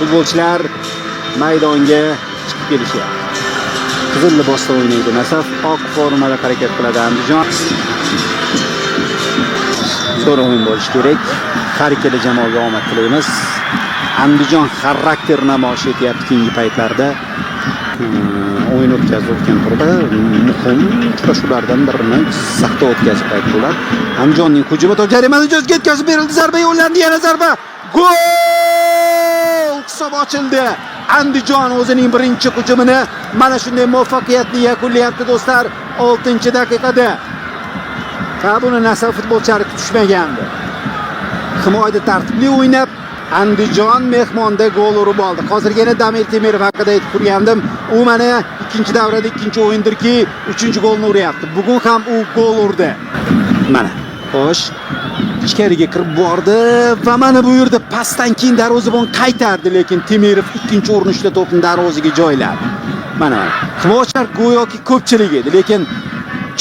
Futbolchilar maydonga chiqib kelishyapti. Qizil libosda o'ynaydi Nasaf, oq formada harakat qiladi Andijon. Zo'r o'yin bo'lishi kerak. Har ikkala jamoaga omad tilaymiz. Andijon xarakter namoyish etyapti keyingi paytlarda. O'yin o'tkazib o'tgan turda muhim uchrashuvlardan birini Jizzaxda o'tkazib qaytdi ular. Andijonning hujumi, to'p jarima joyiga yetkazib berildi, zarba yo'llandi, yana zarba. Gol! Hisob ochildi. Andijon o'zining birinchi hujumini mana shunday muvaffaqiyatli yakunlayapti, do'stlar, 6-daqiqada. Va buni Nasaf futbolchilari kutishmagandi. Himoyada tartibli o'ynab, Andijon mehmonda gol urib oldi. Hozirgina Damir Temirov haqida aytib turgandim. U mana ikkinchi davrada ikkinchi o'yindirki, uchinchi golni uryapti. Bugun ham u gol urdi. Mana. Xo'sh, ichkariga kirib bordi va mana bu yerda pastdan keyin darvozabon qaytardi, lekin Temirov ikkinchi urinishda to'pni darvozaga joyladi. Mana. Himoyachilar go'yoki ko'pchilik edi, lekin